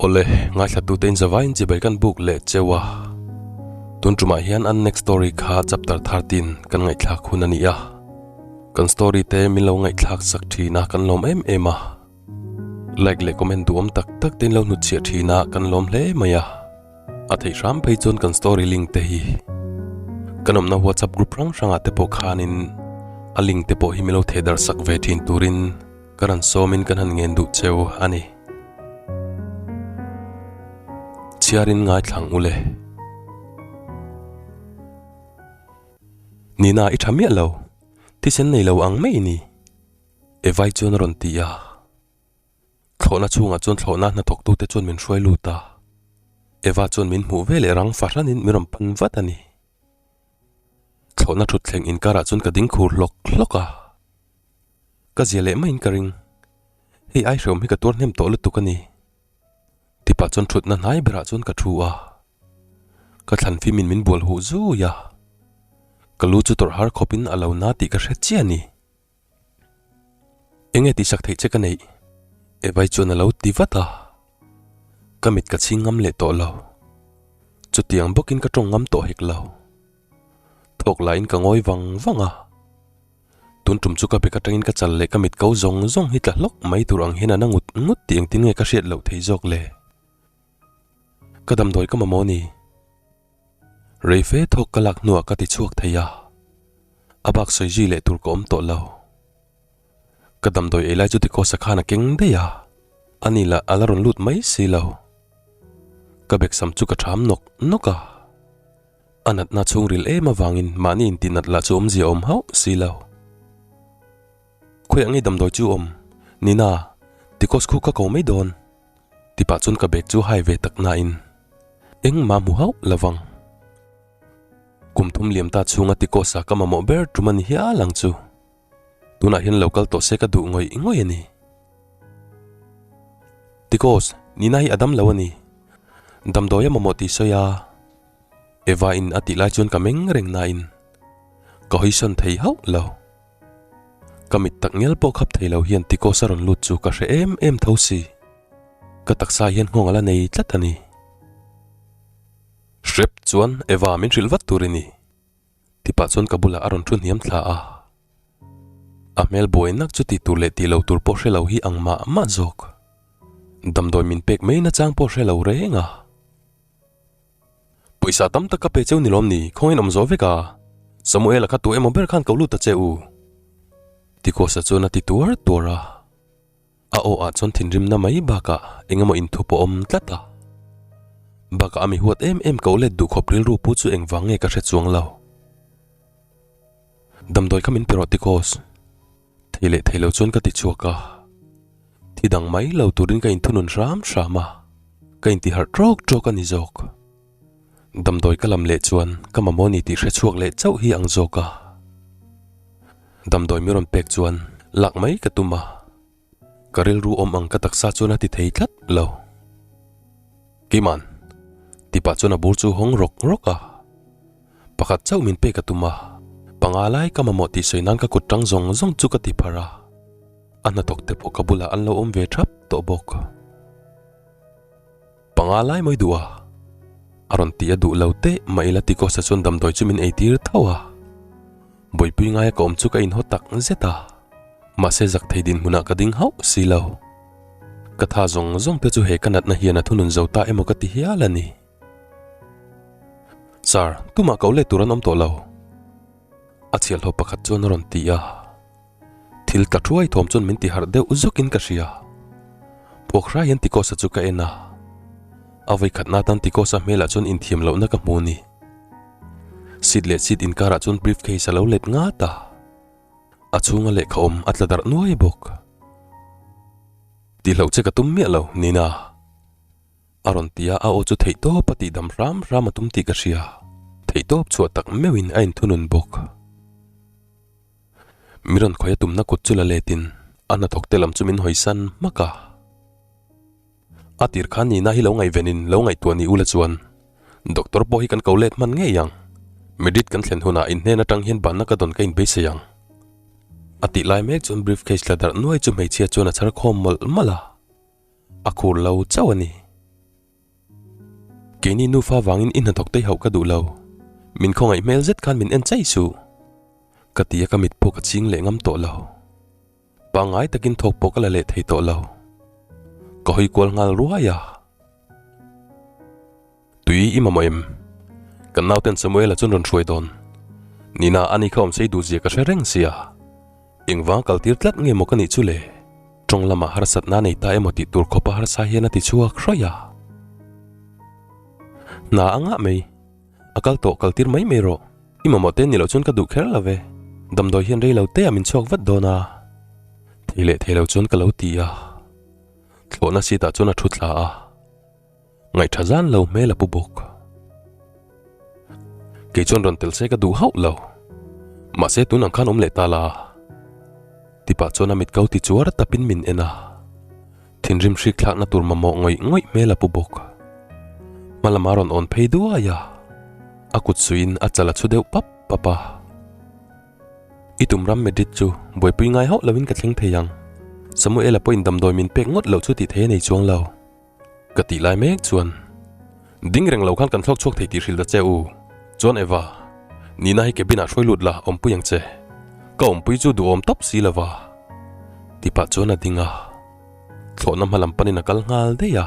Awle, ngaithlatute in zavaiin chibai kan buk leh cheu a. Tun tumah hian an next story kha chapter 13 kan ngaihthlak hun a ni a. Kan story te min lo ngaihthlak sak thin a kan lawm em em a. Like leh comment duhawm tak tak te in lo hnutchhiah thin a kan lawm hle mai a. A theih hram phei chuan kan story link te hi kan awmna WhatsApp group hrang hrangah te pawh khanin a link te pawh hi min lo theh darh sak ve thin turin kan han sawmin kan han ngen duh cheu a ni. Chhiarin ngaithlang ule. Nina i tha miah lo, thisen nei lo ang mai i ni. Evai chuan a rawn ti a. Thlawhna chhungah chuan thlawhna hnathawktute chuan min hruai lut a. Eva chuan min hmuh ve leh rang fahranin min rawn pan vat a ni. Thlawhna thutthleng inkarah chuan ka ding khur hlawk hlawk a. Ka zia leh maiin ka ring. Hei ai hreawm hi ka tuar hnem tawh lutuk a ni. Tipah chuan thutna hnai berah chuan ka thu a. Ka thlan fimin min bual huh zui a. Ka lu chu tawrh har khawpin a lo na tih ka hre chiah a ni. Enge tihsak theih che ka neih? Evai chuan a lo ti vat a. Ka mit ka chhing ngam leh tawh lo. Chutiang bawkin ka tawng ngam tawh hek lo. Thawk lahin ka ngawi vang vang a. Tun tum chu ka bek atangin ka chal leh ka mit ko zawng zawng hi tla hlawk mai tur ang hian a na ngut ngut tih engtin nge ka hriat loh thei zawk le? Ka damdawi ka mamawh ni. Rei fe thawk ka lak hnuah ka ti chhuak thei a, a bak sawi zui leh tur ka awm tawh lo. Ka damdawi ei lai chu Dikosa khan a keng daih a, ani lah a la rawn lut mai si lo. Ka beksam chu ka ṭham nawk nawk a, a natna chhungril em avangin mahni intihnat lah chu awmzia awm hauh si lo. Khawiah nge damdawi chu awm? Nina, Dikos khu ka ko mai dawn. Tipah chuan ka bag chu hai ve tak nain engmah hmu hauh lo vang. Kum thum liam ta chhunga Ticos-a ka mamawh ber tum a ni hial ang chu. Tunah hian lo kal tawh se ka duh ngawih ngawih a ni. Ticos, Nina hi a dam lo a ni. Damdawi a mamawh tih sawi a. Eva-in a tih lai chuan ka meng reng nain ka hawisawn thei hauh lo. Ka mit tak ngial pawh khap thei lo hian Ticos a rawn lut chu ka hre em em tho si. Ka taksa hian nghawng a la nei tlat a ni. Hrep chuan Eva min hrilh vat tur i ni. Tipah chuan ka bulah a rawn thu hniam thla a. A hmel buai nak chu ti tur leh ti lo tur pawh hre lo hi ang mah mah zawk. Damdawi min pek mai nachang pawh hre lo reng a. Pawisa tam tak ka pe cheu ni lawm ni, khawngin awm zawh vek a. Samuel-a kha tu emaw ber khan ko lut ta che u. Tikosa chuan a ti tuar tuar a. A aw ah chuan thinrimna mai bakah eng emaw inthup a awm tlat a. Bakah a mi huat em em ko let duh khawp rilru pu chu engvang nge ka hre chuang lo. Damdawi kha min pe rawh Tikos. Thei leh thei lo chuan ka ti chhuak a. Thi dang mai lo turin ka inthunun hram hram a, ka intiharh trawk trawk a ni zawk. Damdawi ka lam leh chuan ka mamawh ni tih hre chhuak leh chauh hi ang zawk a. Damdawi mi rawn pek chuan lak mai ka tum a, ka rilru awm ang ka taksa chuan a ti thei tlat lo. Kiman, tipah chuan a bur chu hawng rawk rawk a. Pakhat chauh min pek a tum a, panga lai ka mamawh tih sawi nan ka kut tang zawng zawng chu ka ti phar a, a hnathawk te pawh ka bulah an lo awm ve thap tawh bawk. Panga lai mai duh a, a rawn ti a duh lo teh mah ila Tikosa chuan damdawi chu min ei tir tho a, buaipui ngaia ka awm chu ka inhaw tak zet a, mahse zak thei dinhmunah ka ding hauh si lo. Ka tha zawng zawng te chu he ka natna hian a thunun zo ta emaw ka ti hial a ni. Sir, tumah ko let tur an awm tawh lo. A chhiahhlawh pakhat chuan a rawn ti a. Thil tla thuai thawm chuan min ti harh deuh zukin ka hria. Puak hrai hian Tikosa chu ka en a. A vawikhatna atan Tikosa hmelah chuan inthiam lohna ka hmu ni. Seat leh seat inkarah chuan briefcase a lo let ngat a. A chhunga lehkha awm a tla darh nuai bawk. Tihloh che ka tum miah lo, Nina. A rawn ti a, a aw chu theihtawp a tihdam hram hram a tum tih ka hria. Theihtawp chhuah tak meuhin a inthunun bawk. Mi rawn khawih a tumna kut chu la letin a hnathawk te lam chu min hawisan hmak a. A tir khan Nina hi lo ngaihvenin lo ngaihtuah ni ula chuan Doctor pawh hi kan ko let hman ngei ang. Madrid kan thlen hunah in hnen atang hian banna ka dawn ka inbeisei ang. A tih lai mek chuan briefcase tla darh nuai chu hmeichhia chuan a chhar khawm mawlh mawlh a. A khur lo chauh a ni. Keini nufa vangin i hnathawk tei hauh ka duh lo. Min khawngaih hmel zet khan min en chai suh. Ka ti a ka mit pawh ka ching leh ngam tawh lo. Pangngai takin thawk pawh ka la leh thei tawh lo. Ka hawi kual nghal ruai a. Tui i mamawh em? Kan nauten Samuela chuan rawn hruai dawn. Nina ani kha awm sei duh zia ka hre reng sia. Engvang kal tir tlat nge maw ka nih chu le? Tawng lamah harsatna nei ta emaw tih tur khawpa harsa hian a ti chhuak hrawih a. Hna a ngah mai. A kal tawh kal tir mai mai rawh. I mamawh te ni loh chuan ka duh kher lo ve. Damdawi hian rei lo te ah min chhuak vat dawn a. Thei leh thei lo chuan ka lo ti a. Thlawhna seat ah chuan a thu thla a. Ngaihṭha zan lo hmel a pu bawk. Kei chuan rawn tel se ka duh hauh lo. Mahse tun ang khan awm leh ta la. Tipah chuan a mit ko ti chuar tapin min en a. Thinrim hrik thlakna tur mamawh ngawih ngawih hmel a pu bawk. Hma lama rawn awn phei duai a. A kut suiin a chal a chhu deuh pap pap a. I tum ram Madrid chu buaipui ngai hauh loin ka thleng thei ang. Samuela pawhin damdawi min pek ngawt loh chu tih thei a nei chuang lo. Ka tih lai mek chuan ding reng lo khan kan thlawk chhuak thei tih hrilh ta che u. Chuan Eva, Nina hi cabin ah hruai lut la, awmpui ang che. Ka awmpui chu duhawm tawp si lova. Ti pah chuan a ding a, thlawhna hma lam panin a kal nghal daih a.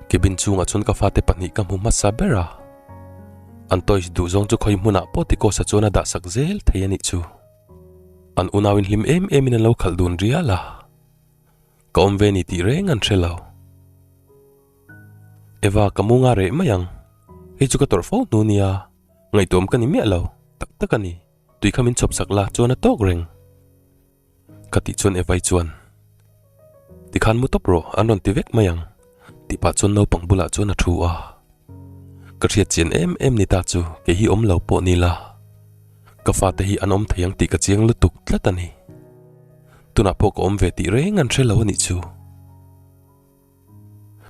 Cabin chungah chuan ka fate pahnih ka hmu hmasa ber a, an toys duh zawng chu khawi hmunah pawh Ticos-a chuan a dah sak zel thei a nih chu. An unauin hlim em emin an lo khalh dun rial a. Ka awm ve ni tih reng an hre lo. Eva ka mu nga reh mai ang. Hei chu ka tawrh fo hnu nia, ngaihtuam ka ni miah lo, tak tak a ni. Tui kha min chhawp sak la chuan a tawk reng. Ka tih chuan Eva-i chuan, Tikhan mu tawp rawh, an rawn ti vek mai ang, tih pah chuan naupang bulah chuan a thu a. Ka hriat chian em em ni ta chu kei hi awm lo pawh ni la, ka fate hi an awm thei ang tih ka chiang lutuk tlat a ni. Tunah pawh ka awm ve tih reng an hre lo a nih chu.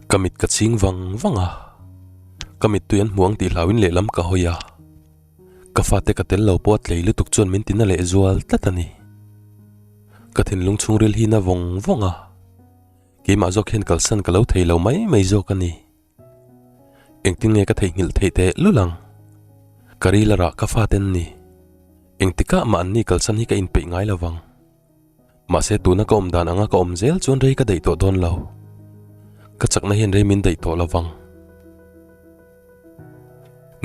Ka mit ka chhing vang vang a, ka mittui an hmu ang tih hlauin lehlam ka hawi a. Ka fate ka tel lo pawh a tlei lutuk chuan min tina leh zual tlat a ni. Ka thinlung chhungril hi na vawng vawng a, keimah zawk hian kalsan ka lo thei lo mai mai zawk a ni. Engtin nge ka theihnghilh theih teh lul ang? Ka ril a rah ka fate an ni. Engtikah mah anni kalsan hi ka inpeih ngai lo vang. Mahse tuna ka awm dan anga ka awm zel chuan rei ka daih tawh dawn lo. Ka chakna hian rei min daih tawh lo vang.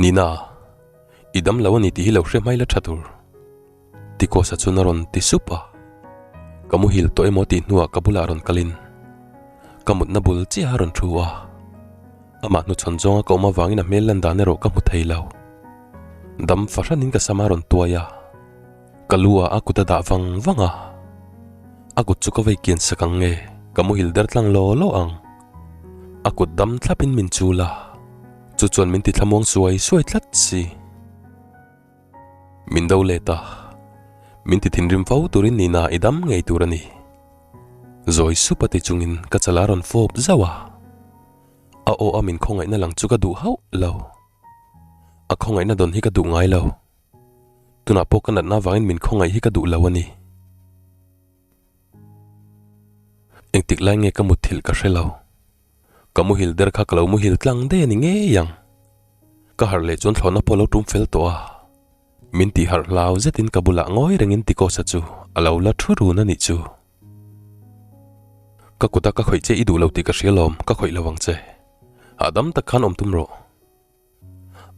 Nina, i dam lo a ni tih hi lo hre hmai la tha tur. Tikosa chuan a rawn ti sup a, ka muhil tawh emaw tih hnuah ka bulah rawn kalin ka mutna bul chiah a rawn thu a, amah hnuchhawn zawnga ka awm avangin a hmel lan dan erawh ka hmu thei lo. Dam fahranin ka sam a rawn tuai a, ka lu ah a kut a dah vang vang a, a kut chu ka vei kian sak ang nge ka muhil der tlang law law ang. A kut dam thlapin min chul a, chu chuan min ti thlamuang suai suai tlat si. Min do let a, min ti thinrim fo turin Nina i dam ngei tur a ni. Zawi sup a ti chungin ka chala rawn fawp zauh a, a aw a min khawngaihna lang chu ka duh hauh lo. A khawngaihna dawn hi ka duh ngai lo. Tunah pawh ka natna avangin min khawngaih hi ka duh lo a ni. Engtik lai nge ka mutthilh ka hre lo. Ka muhil der kha ka lo muhil tlang daih a ni ngei ang. Ka harh leh chuan thlawhna pawh a lo tum fel tawh a. Min tih harh hlau zetin ka bulah ngawi rengin Tikosa chu a lo la thu run a nih chu. Ka kuta ka khawih che i duh lo tih ka hria lawm, ka khawih lo ang che. Hahdam tak khan awm tum rawh.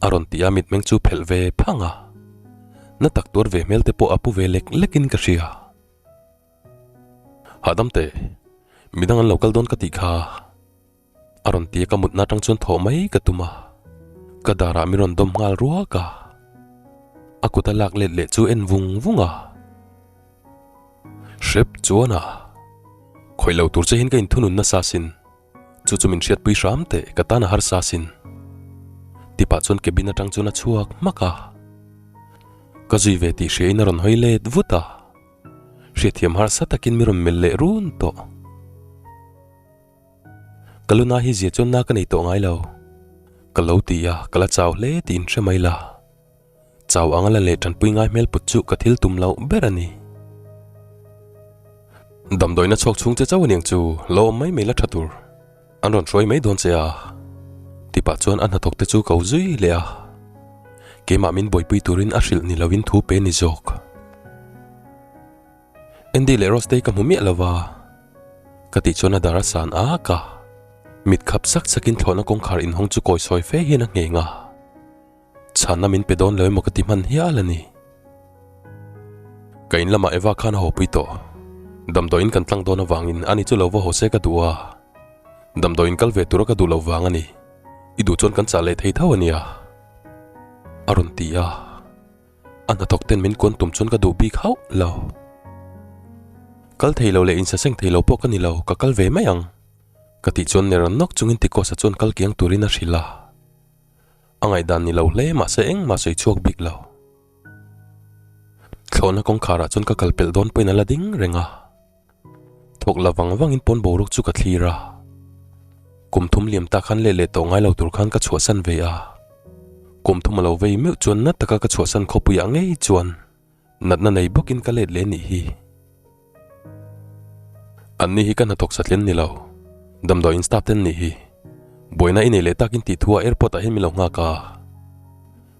A rawn ti a mitmeng chu phelh ve phang a. Na tak tuar ve hmel te pawh a pu ve lek lekin ka hria. Hahdam teh, midang an lo kal dawn ka tih kha. A rawn ti a ka mutna atang chuan thawh mai ka tum a. Ka darah min rawn dawm nghal ruak a. A kut a lak let leh chu en vung vung a. Hrep chuan a. Khawih lo tur che hian ka inthunun nasa sin. Chu chu min hriatpui hram teh ka tan a harsa sin. Tipah chuan cabin atang chuan a chhuak hmak a. Ka zui ve tih hriain a rawn hawi let vut a. Hriatthiam harsa takin mi rawn melh leh run tawh. Ka luna hi zia chuan na ka nei tawh ngai lo. Ka lo ti a, ka la chau hle tih inhre mai la. Chau anga la leh tanpui ngai hmel put chu ka thil tum loh ber a ni. Damdawiina chhuak chhung che chauh aniang chu lo awm mai mai la tha tur. An rawn hruai mai dawn che a. Ti pah chuan a hnathawk te chu ko zui leh a. Keimah min buaipui turin a hrilh ni lovin thu pe ni zawk. Andy leh Rose-tei ka hmu miah lo va, ka tih chuan a dar a san ak a. Mit khap sak sakin thlawhna kawngkhar inhawng chu kawi sawi fe hian a ngheng a. Chhanna min pe dawn lo emaw ka ti hman hial a ni. Ka in lamah Eva khan a haw pui tawh. Damdawiin kan tlang dawn avangin ani chu lo va haw se ka duh a. Damdawiin kal ve tura ka duh loh vang a ni. I duh chuan kan chah leh thei tho a nia. A rawn ti a. A hnathawk ten min kuan tum chuan ka duh bik hauh lo. Kal thei lo leh insaseng thei lo pawh ka ni lo, ka kal ve mai ang. Ka tih chuan ner nawk chungin Ticos-a chuan kal kiang turin a hrilh a. A ngaihdan ni lo hle mahse engmah sawi chhuak bik lo. Thlawhna kawngkharah chuan ka kal pelh dawn pawhin a la ding reng a. Thawk la vang vangin pawn boruak chu ka thlir a. Kum thum liam tak khan leh leh tawh ngai lo tur khan ka chhuahsan ve a. Kum thum a lo vei meuh chuan na taka ka chhuahsan khawpuiah ngei chuan natna nei bawkin ka let leh nih hi. Anni hi ka hnathawk satlian ni lo. Damdawiin staff ten nih hi. Buaina i nei leh takin tih thu ah airport ah hian min lo nghak a.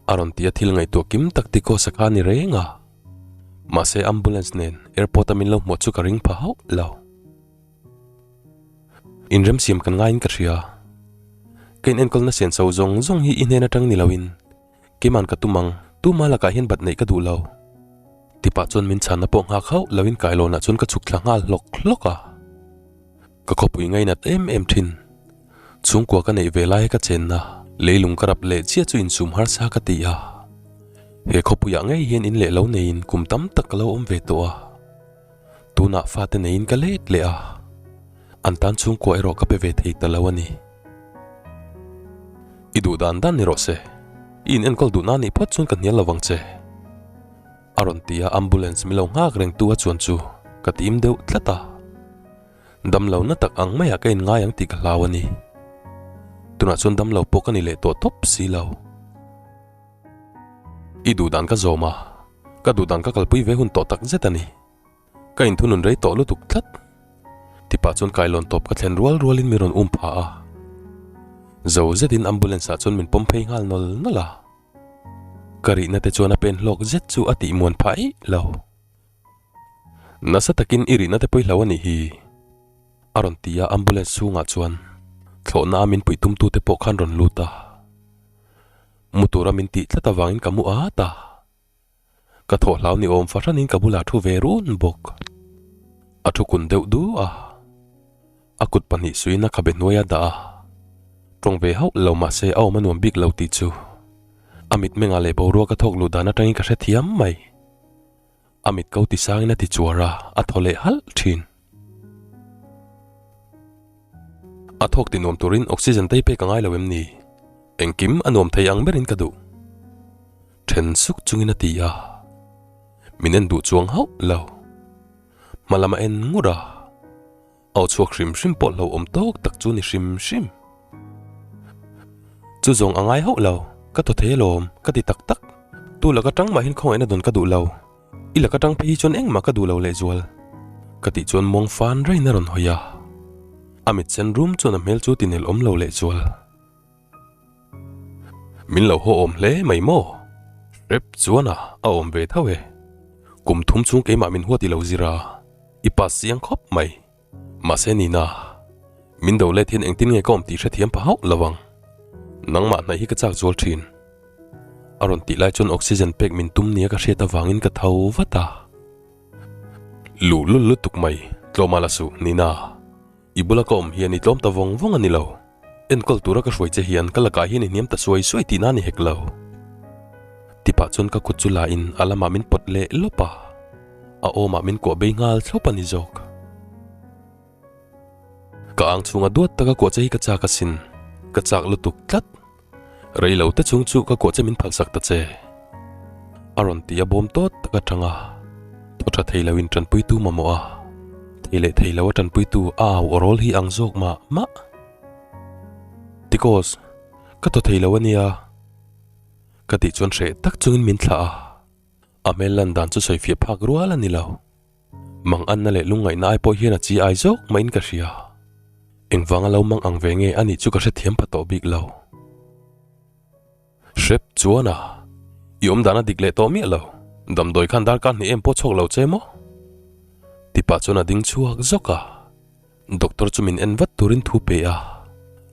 A rawn ti a thil ngaihtuah kim tak ti kaw sakha a ni reng a. Mahse ambulance nen airport a min lo hmuah chu ka ring pha hauh lo. Inremsiam kan ngaiin ka hria. Ka inenkawlna senso zawng zawng hi i hnen atang ni loin Keiman ka tum ang, tuma lakah hian bat neih ka duh lo. Tipah chuan min chhanna pawh nghak hauh loin kailawnah chuan ka chhuk thla nghal hlawk hlawk a. Ka khawpui ngainat em em thin. Chhungkua ka neih ve laia ka chenna leilung ka rap leh chiah chu insum harsa ka ti a. He khawpuiah ngei hian in leh lo neiin kum tam tak ka lo awm ve tawh a. Tunah fate neiin ka let leh a, an tan chhungkua erawh ka pe ve thei ta lo a ni. I duh dan dan ni rawh se, i in enkawl duhna nih phawt chuan ka hnial lo vang che. A rawn ti a, ambulance min lo nghak reng tu a chuan chu ka tim deuh tlat a. Damlo na tak ang maiah ka in ngai ang tih ka hlau a ni. Tunah chuan damlo pawh ka ni leh tawh tawp si lo. I duh dan ka zawm a, ka duh dan ka kalpui ve hun tawh tak zet a ni. Ka inthunun rei tawh lutuk tlat. Tipah chuan kailawn tawp ka thlen rual rualin min rawn um pha a. Zo zetin ambulance ah chuan min pawm phei nghal nawl nawl a. Ka rihna te chuan a pen hlawk zet chu a tih muan phah eih lo. Nasa takin i rihna te pawi hlo a nih hi. A rawn ti a ambulance chhungah chuan thlawhna a min puih tumtu te pawh khan rawn lut a. Mu tura min tih tlat avangin ka mu at a. Ka thawh hlau ni awm fahranin ka bulah thu ve run bawk. A thu kun deuh du a. A kut pahnih suiin a khabe hnuai a dah a. Tawng ve hauh lo mahse a awm a nuam bik lo tih chu a mitmengah leh boruak a thawk luh dan atangin ka hrethiam mai. A mit ko ti sangin a ti chuar a, a thaw leh halh thin. A thawk ti nuam turin oxygen tei pek a ngai lo em ni? Engkim a nuam thei ang berin ka duh. Then suk chungin a ti a, min en duh chuang hauh lo. Hma lam a en ngur a. Aw chhuak hrim hrim pawh hlauhawm awm tawk tak chu ni hrim hrim. Chu zawng a ngai hauh lo, ka thaw thei alawm, ka ti tak tak. Tu laka tang mahin khawngaihna dawn ka duh lo, i laka tang phei hi chuan engmah ka duh lo lehzual. Ka tih chuan muang fan rain a rawn hawi a, a mit sen rum chuan a hmel chu ti nel awm lo lehzual. Min lo haw awm hle mai maw? Hrep chuan a, a awm ve tho e. Kum thum chung keimah min huat i lo zir a, i pass chiang khawp mai. Mahse Nina, min do let hian engtin nge ka awm tih hrethiam pha hauh lo ang. Nangmah hnaih hi ka chak zual thin. A rawn tih lai chuan oxygen pek min tum nia ka hriat avangin ka tho vat a. Luhlul lutuk mai, tlawma la suh, Nina. I bula ka awm hian i tlawm ta vawng vawng a ni lo. Enkawl tura ka hruai che hian ka lakah hian i hniam ta suai suai tihna a ni hek lo. Tipah chuan ka kut chu la in a lamah min pawt leh lawp a, a awmah min kuah bei nghal thlawp a ni zawk. Ka ang chhunga duat taka kuah che hi ka chak asin, ka chak lutuk tlat. Rei lo te chung chu ka kuah che min phalsak ta che. A rawn ti a bawm tawt tak atang a, thaw tha thei lo in tanpuitu mamawh a, thei leh thei lo a tanpuitu a au aw rawl hi ang zawk mah mah. Tikos, ka thaw thei lo a nia. Ka tih chuan hreh tak chungin min thlah a, a hmel lan dan chu sawifiah phak rual a ni lo. Mang anna leh lungngaihna ai pawh hian a chi ai zawk mahin ka hria. Engvanga lo mang ang ve nge a nih chu ka hrethiam pha tawh bik lo. Hrep chuan a, i awm dan a dik leh tawh miah lo, damdawi khan darkar hnih em pawh chhuak lo che maw? Ti pah chuan a ding chhuak zawk a, doctor chu min en vat turin thu pe a,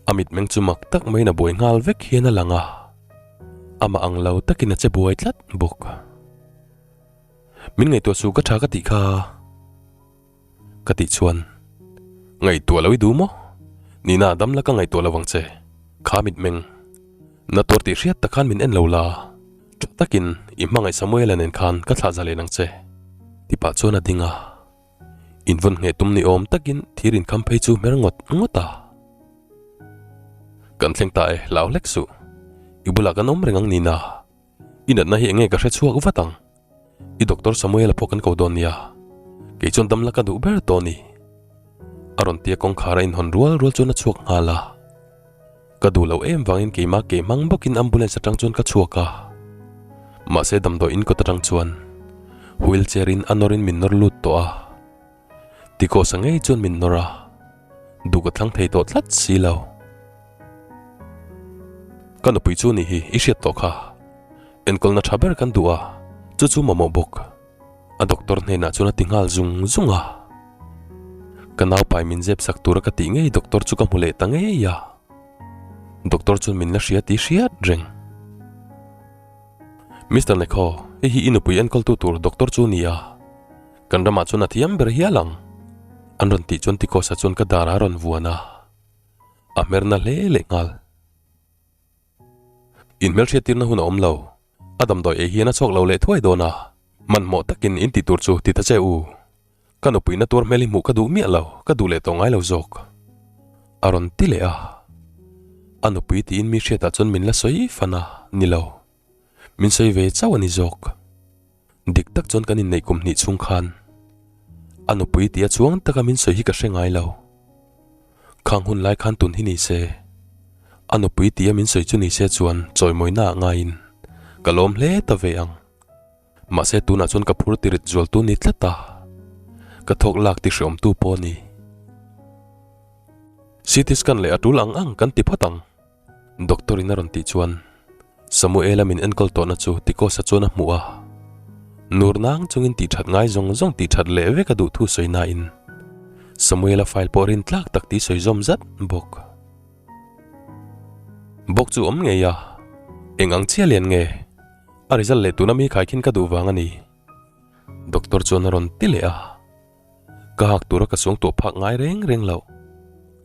a mitmeng chu mak tak maiin a buai nghal vek hian a lang a, amah ang lo takin a che buai tlat bawk. Min ngaihtuah suh ka tha ka tih kha. Ka tih chuan, Ngaihtuah lo i duh maw? Nina dam la ka ngaihtuah lo ang che. Kha mitmeng, na tuar tih hriat tak khan min en lo la, tha takin i hmangaih Samuela nen khan ka thlah zalen ang che. Ti pah chuan a ding a, invawn ngheh tum ni awm takin thir inkham phei chu hmer ngawt ngawt a. Kan thleng ta e, hlau hlek suh. I bulah kan awm reng ang Nina. I natna hi enge ka hre chhuak vat ang. I Doctor Samuel-a pawh kan ko dawn nia. Kei chuan damla ka duh ber tawh ni. A rawn tia kawngkhar a inhawn rual rual chuan a chhuak nghal a. Ka duh loh em vangin keimah ke hmang bawkin ambulance atang chuan ka chhuak a. Mahse damdawi in kawt atang chuan wheelchair in a nawrin min nawr lut tawh a. Tikawsa ngei chuan min nawr a, duh ka thlang thei tawh tlat si lo. Ka nupui chu nih hi i hriat tawh kha. Enkawlna tha ber kan duh a, chu chu mamawh bawk. A doctor hnenah chuan a ti nghal zung zung a. Ka naupai min zep sak tura ka tih ngei doctor chu ka hmu leh ta ngei a. Doctor chuan min la hria tih hriat reng. Mister Nekho, hei hi i nupui enkawltu tur doctor chu a ni a. Kan ramah chuan a thiam ber hial ang. An rawn tih chuan Tikosa chuan ka darah a rawn vuan a, a hmerna hle leh nghal. Inhmelhriattirna hun a awm lo, a damdawi ei hian a chhuak lo leh thuai dawn a, hmanhmawh takin in ti tur chu ti ta che u. Ka nupuina tuar hmel hi hmuh ka duh miah lo, ka duh leh tawh ngai lo zawk. A rawn ti leh a, a nupui tiin mi hriatah chuan min la sawi fan a, ni lo. Min sawi ve chauh a ni zawk. Dik tak chuan kan inneih kum hnih chhung khan a nupui tia chuang taka min sawi hi ka hre ngai lo. Khang hun lai khan tun hi ni se, a nupui tia min sawi chu ni se chuan chawimawina ah ngaiin ka lawm hle ta ve ang. Mahse tunah chuan ka phur tirit zualtu ni tlat a, ka thawk lak ti hreawmtu pawh a ni. CT scan leh a tul ang ang kan ti phawt ang. Doctor in a rawn tih chuan Samuela min enkawl tawhna chu Tikosa chuan a hmuh a, nur nang chungin tih that ngai zawng zawng tih that leh vek a duh thu sawi nain Samuela file pawh rin tlak tak tih sawi zawm zat bawk. Bawk chu awm ngei a, eng ang chiah lian nge? A result leh tuna mi khaikhin ka duh vang a ni. Doctor chuan a rawn ti leh a. Ka hak tura ka suang tuah phak ngai reng reng loh.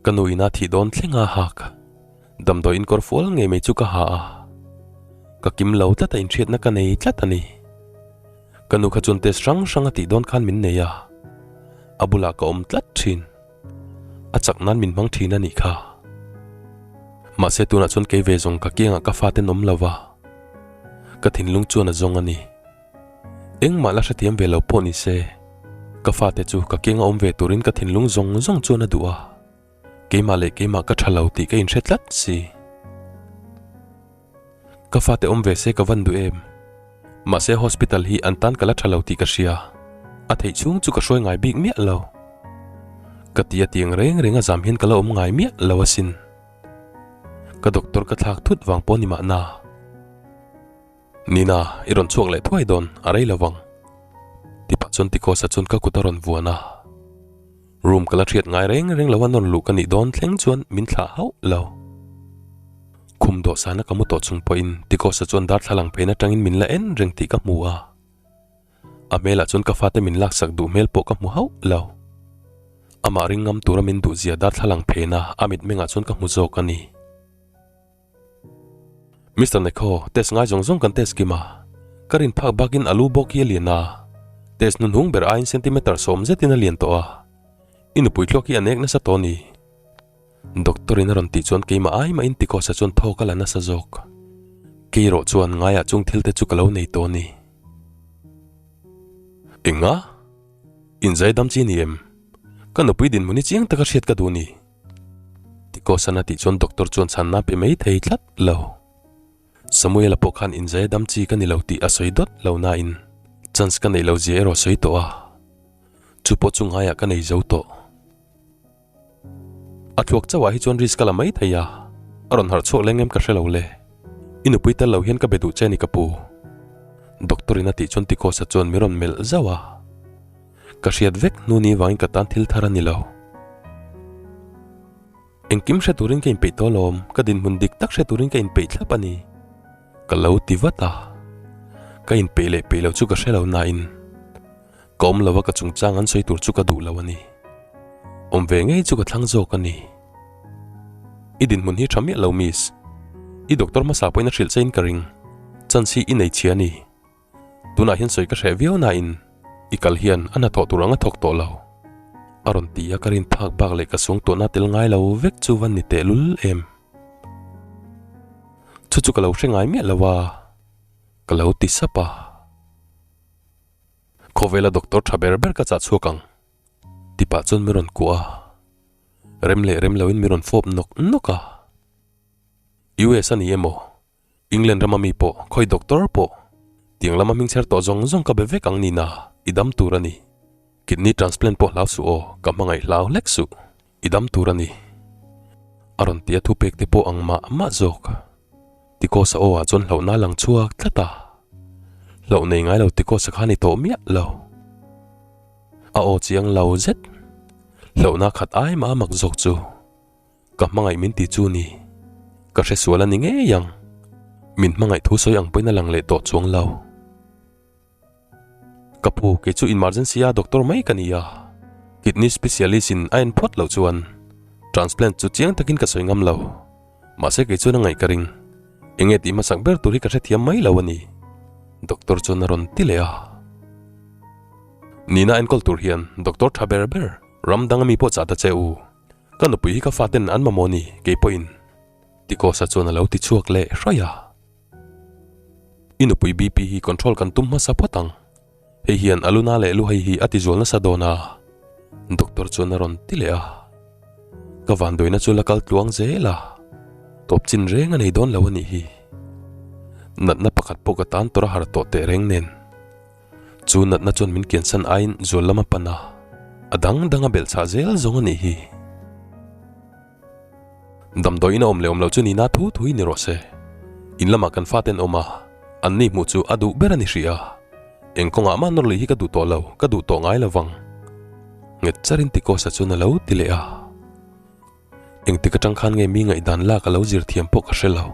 Ka nu ina thih dawn thleng a hak. Damdawi in kawr fual ngei mai chu ka ha a. Ka kim lo tlat a inhriatna ka nei tlat a ni. Ka nu kha chuan test hrang hrang a tih dawn khan min nei a. A bulah ka awm tlat thin. A chak nan min hmang thin a nih kha. Mahse tunah chuan kei ve zawng ka kiangah ka faten awm lo va. Ka thinlung chuan a zawng a ni. Engmah la hrethiam ve lo pawh ni se, ka fate chu ka keng a awm ve turin ka thinlung zawng zawng chuan a duh a, keimah leh keimah ka tha lo tih ka inhre tlat si. Ka fate awm ve se ka van duh em? Mahse hospital hi an tan ka la tha lo tih ka hria, a theih chhung chu ka hruai ngai bik miah lo. Ka ti a tiang reng reng a zam hian ka la awm ngai miah lo asin. Ka doctor ka thlak thut vang pawh ni mahna. Nina, i rawn chhuak leh thuai dawn, a rei lo vang. Ti pah chuan Tikosa chuan ka kut a rawn vuan a. Room ka la hriat ngai reng reng lo a nawn luh ka nih dawn thleng chuan min thlah hauh lo. Khum dawhsana ka mu tawh chung pawhin Tikosa chuan darthlalang phen atangin min la en reng tih ka hmu a. A hmelah chuan ka fate min laksak duh hmel pawh ka hmu hauh lo. Amah ring ngam tura min duhzia darthlalang phena a mitmengah chuan ka hmu zawk a ni. Mister Nekho, test ngai zawng zawng kan test kim a. Ka rin phak bakin a lu bawk hi a lian a. Test hnunhung ber aiin centimeter sawm zetin a lian tawh a. I nupui thluak hi a nek nasa tawh a ni. Doctor in a rawn tih chuan keimah ai mahin Tikosa chuan thawk a la nasa zawk. Kei erawh chuan ngaiah chung thil te chu ka lo nei tawh a ni. Enga? Inzai dam chi ni em? Ka nupui dinhmun hi chiang taka hriat ka duh ni. Tikosan a tih chuan doctor chuan chhanna a pe mai thei tlat lo. Samuela pawh khan inzai a dam chi ka ni lo tih a sawi dawt lo nain chance ka neih lo zia erawh a sawi tawh a, chu pawh chu ngaiah ka nei zo tawh. A thluak chauhah hi chuan risk ka la mai thei a, a rawn harh chhuak leng em ka hre lo le. I nupui tel lo hian ka be duh che a ni ka pu. Doctor in a tih chuan Ticos-a chuan mi rawn melh zauh a. Ka hriat vek hnu ni vangin ka tan thil thar a ni lo. Engkim hre turin ka inpeih tawh alawm, ka dinhmun dik tak hre turin ka inpeih thlap a ni. Ka lo ti vat a. Ka inpeih leh peih lo chu ka hre lo nain ka awm lova ka chungchang an sawi tur chu ka duh lo a ni. Awm ve ngei chu ka thlang zawk a ni. I dinhmun hi tha miah lo miss. I doctor hmasa pawhin a hrilh che in ka ring. Chance hi i nei chhia a ni. Tunah hian sawi ka hreh viau nain i kal hian a hnathawh tur ang a thawk tawh lo. A rawn ti a, ka rin phak bak leh ka suangtuahna tel ngai lo vek chu va ni tehlul em. Chu chu ka lo hre ngai miah lo a, ka lo ti sap a. Khawvela doctor tha ber ber ka chah chhuak ang ti pah chuan mi rawn kuah a, rem leh rem loin mi rawn fawp nawk nawk a. US a ni emaw? England rama mi pawh, khawi doctor pawh, tiang lama hming chher tawh zawng zawng ka be vek ang nina, i dam tur a ni. Kidney transplant pawh hlau suh aw, ka hmangaih hlau hlek suh, i dam tur a ni. A rawn ti a thupek te pawh ang mah mah zawk. Tikosa aw ah chuan hlauhna a lang chhuak tlat a. Hlauh nei ngai lo Tikosa kha a ni tawh miah lo. A aw chiang lo zet. Hlauhna khat ai mah a mak zawk chu. Ka hmangaih min ti chu ni. Ka hre sual a ni ngei ang. Min hmangaih thu sawi ang pawhin a lang leh tawh chuang lo. Ka pu, kei chu emergency a doctor mai ka ni a. Kidney specialist in a en phawt loh chuan transplant chu chiang takin ka sawi ngam lo. Mahse kei chuan a ngaih ka ring. Enge tih hmasak ber tur hi ka hrethiam mai lo a ni. Doctor chuan a rawn ti leh a. Nina enkawl tur hian doctor tha ber ber ram dang ami pawh chah ta che u. Ka nupui hi ka faten an mamawh ni, kei pawhin. Tikosa chuan a lo ti chhuak leh hraih a. I nupui BP hi control kan tum hmasa phawt ang. Hei hian a luna leh luhai hi a ti zual nasa dawn a, Doctor chuan a rawn ti leh a. Ka vanduaina chu la kal tluang zel a, tawp chin reng a nei dawn lo a nih hi. Natna pakhat pawh ka tan tawrh a har tawh teh reng nen. Chu natna chuan min kiansan aiin zual lam a pan a, a dang dang a belh chhah zel zawng a nih hi. Damdawiin a awm leh awm loh chu nina thu thui ni rawh se. In lamah kan faten awm a, an ni hmuh chu a duh ber a ni hrih a. Eng kawngah mah nawr lui hi ka duh tawh lo, ka duh tawh ngai lo vang. Nghet charin Tikosa chuan a lo ti leh a. Engtik atang khan nge mi ngaihdan lak a lo zir thiam pawh ka hre lo.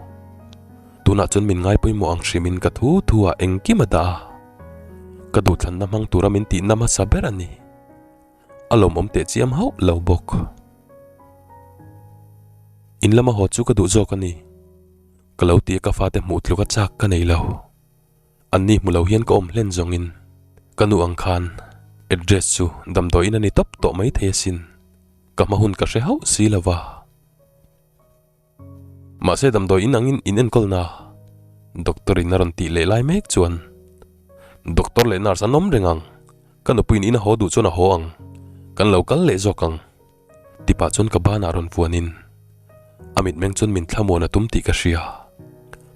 Tunah chuan min ngai pawimawh ang hrimin ka thu thu ah engkim a dah a. Ka duhthlanna hmang tura min tihna hmasa ber a ni. A lawmawm teh chiam hauh lo bawk. In lama haw chu ka duh zawk a ni. Ka lo ti a ka fate hmuh tluk a chak ka nei lo. Anni hmu lo hian ka awm hlen zawngin ka nu ang khan address chu damdawiin a ni tawp tawh mai thei asin. Ka hma hun ka hre hauh si lo va. Mahse damdawi in angin in enkawl na doctor in a rawn tih leh lai mek chuan doctor leh nurse an awm reng ang, ka nupuiin in a haw duh chuan a haw ang, kan lo kal leh zawk ang ti pah chuan ka banah rawn vuanin a mitmeng chuan min thlamuan a tum tih ka hria.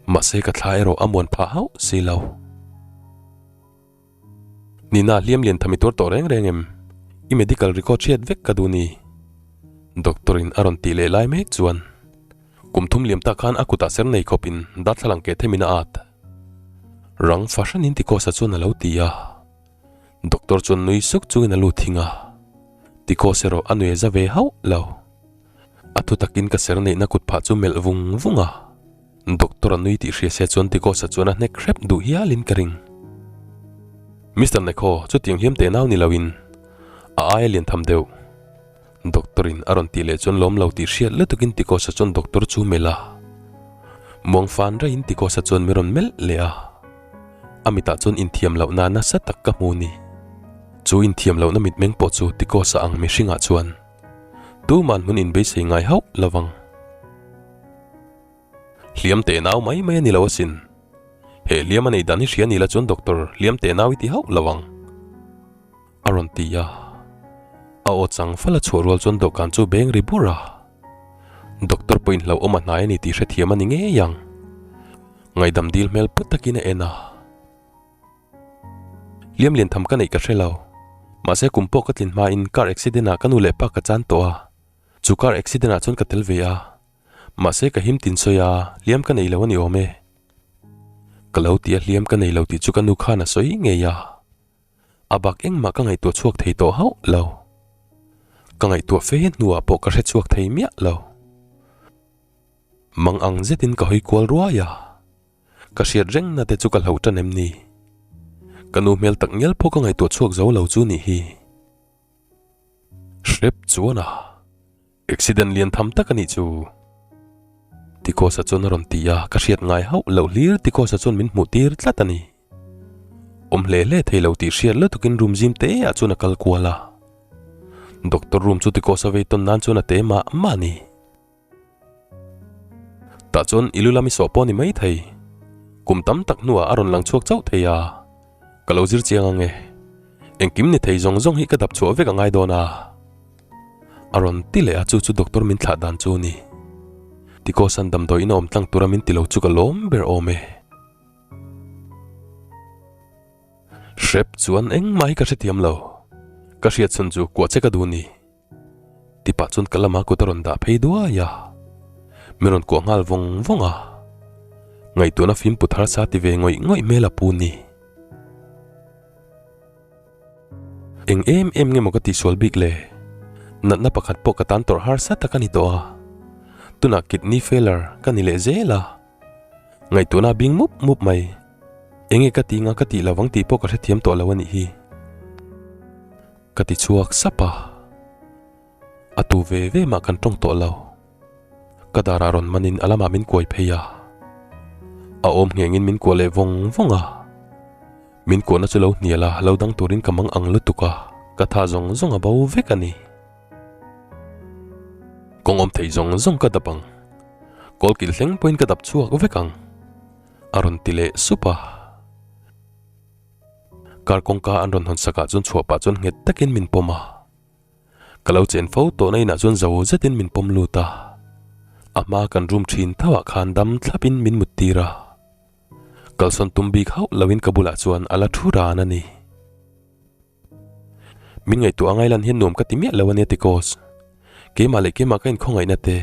Mahse ka thla erawh a muan phah hauh si lo. Nina hliam lian tham i tuar tawh reng reng em? I medical record hriat vek ka duh ni. Doctor in a rawn tih leh lai mek chuan kum thum liam tak khan a kutah ser nei khawp in darthlalang keh them in a at. Rang fahran in Tikosa chuan a lo ti a. Doctor chuan nui suk chungin a lut thing a. Tikos erawh a nui a za ve hauh lo. A thu takin ka ser neihna kut phah chu melh vung vung a. Doctor a nui tih hria se chuan Tikosa chuan a hnek hrep duh hialin ka ring. Mister Nekho, chutiang hliam teh nau ni loin a aia lian tham deuh. Doctor in a rawn tih leh chuan lawm lo tih hriat lutukin Tikosa chuan doctor chu melh a. Muang fan raiin Tikosa chuan mi rawn melh leh a. A mitah chuan inthiam lohna nasa tak ka hmu ni. Chu inthiam lohna mitmeng pawh chu Tikosa ang mihringah chuan tuman hmun inbeisei ngai hauh lovang. Hliam teh nau mai mai a ni lo asin. He hliam a nei dan hi hria ni la chuan doctor hliam teh nau i ti hauh lo ang. A rawn ti a. A aw chang fal a chhuah rual chuan dawhkan chu beng ri bur a. Doctor pawhin hlauhawm a hnai a ni tih hrethiam a ni ngei ang. Ngaihdam dil hmel put takin a en a. Hliam lian tham ka neih ka hre lo. Mahse kum pawh ka tlin hmain car accident ah ka nu leh pa ka chan tawh a. Chu car accident ah chuan ka tel ve a. Mahse ka him tin sawi a, hliam ka nei lo a ni awm e. Ka lo ti a hliam ka nei lo tih chu ka nu khan a sawi ngei a. A bak engmah ka ngaihtuah chhuak thei tawh hauh lo. Ka ngaihtuah fe hnuah pawh ka hre chhuak thei miah lo. Mang ang zetin ka hawi kual ruai a. Ka hriat rengna te chu ka hloh tan em ni? Ka nu hmel tak ngial pawh ka ngaihtuah chhuak zo lo chu nih hi. Hrep chuan a accident lian tham tak a nih chu. Tikawsa chuan a rawn ti a, ka hriat ngai hauh loh hlir Tikawsa chuan min hmuh tir tlat a ni. Awm hle hle thei lo tih hriat lutukin room zim te ah chuan a kal kual a. Doctor room chu Tikawsa vei tawn nan chuan a te mah mah a ni. Tah chuan i lu lam i sawh pawh a ni maithei. Kum tam tak hnuah a rawn lang chhuak chauh thei a, ka lo zir chiang ang e. Engkim ni thei zawng zawng hi ka dap chhuah vek a ngai dawn a. A rawn ti leh a, chu chu doctor min thlah dan chu a ni. Tikawsan damdawi in a awm tlang tura min ti lo chu ka lawm ber awm e. Hrep chuan engmah hi ka hrethiam lo. Ka hriat chhun chu kuah che ka duh ni. Ti pah chuan ka lama kut a rawn dah phei duai a, min rawn kuah nghal vawng vawng a. Ngaihtuahna fim put harsa ti ve ngawih ngawih hmel a pu ni. Eng em em nge maw ka tihsual bik le? Natna pakhat pawh ka tan tawrh harsa tak a ni tawh a, tunah kidney failure ka ni leh zel a. Ngaihtuahna a bing mup mup mai. Enge ka tih nga ka tih lovang tih pawh ka hrethiam tawh lo a nih hi. Ka ti chhuak sap a, a tu ve ve mah kan tawng tawh lo. Ka darah rawn manin a lamah min kuai phei a, a awm nghengin min kuah leh vawng vawng a. Min kuahna chu lo hnial a, lo dang turin ka mang ang lutuk a, ka tha zawng zawng a bo vek a ni. Kawng awm thei zawng zawng ka dap ang, kawlkil thleng pawhin ka dap chhuak vek ang, a rawn ti leh sup a. Car kawngka an rawn hawn sakah chuan chhuah pah chuan nghet takin min pawm a. Ka lo chen fo tawhna inah chuan zo zetin min pawm lut a. A hma kan room thin thauhah khan dam thlapin min mut tir a. Kalsawn tum bik hauh loin ka bulah chuan a la thu ran a ni. Min ngaihtuah a ngailan hian nuam ka ti miah lo a nia Tikos. Keimah leh keimah ka inkhawngaihna te.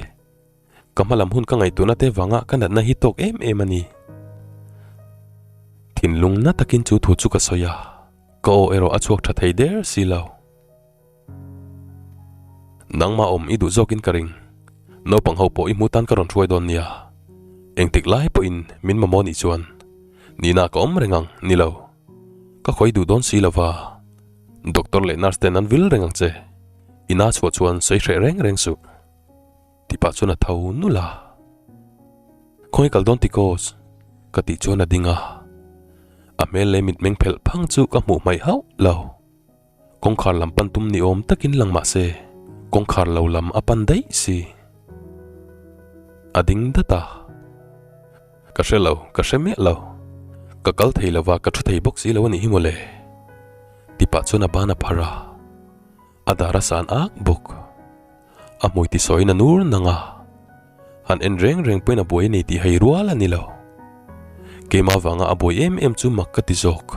Ka hma lam hun ka ngaihtuahna te vanga ka natna hi tawk em em a ni. Thinlung na takin chu thu chu ka sawi a, ka aw erawh a chhuak tha thei der si lo. Nangmah awm i duh zawkin ka ring. Naupang ho pawh i hmu tan ka rawn hruai dawn nia. Engtik lai pawhin min mamawh nih chuan nihna ka awm reng ang, ni lo. Ka khawi duh dawn si lova, doctor leh nurse ten an vil reng ang che. I na chhuah chuan sawi hreh reng reng suh. Ti pah chuan a tho nulh a. Khawnge kal dawn Tikos? Ka tih chuan a ding a. A hmel leh mitmeng phelh phang chu ka hmuh hmaih hauh lo. Kawngkhar lam pan tum ni awm takin lang mah se, kawngkhar lo lam a pan daih si. A ding dat a. Ka hre lo, ka hre miah lo. Ka kal thei lo va, ka thu thei bawk si lo a nih hi mawle. Ti pah chuan a ban a phar a. A dar a san ak bawk. A hmui ti sawiin a nur nang a. Han en reng reng pawhin a buai a nei tih hei rual a ni lo. Keimah vanga a buai em em chu mak ka ti zawk.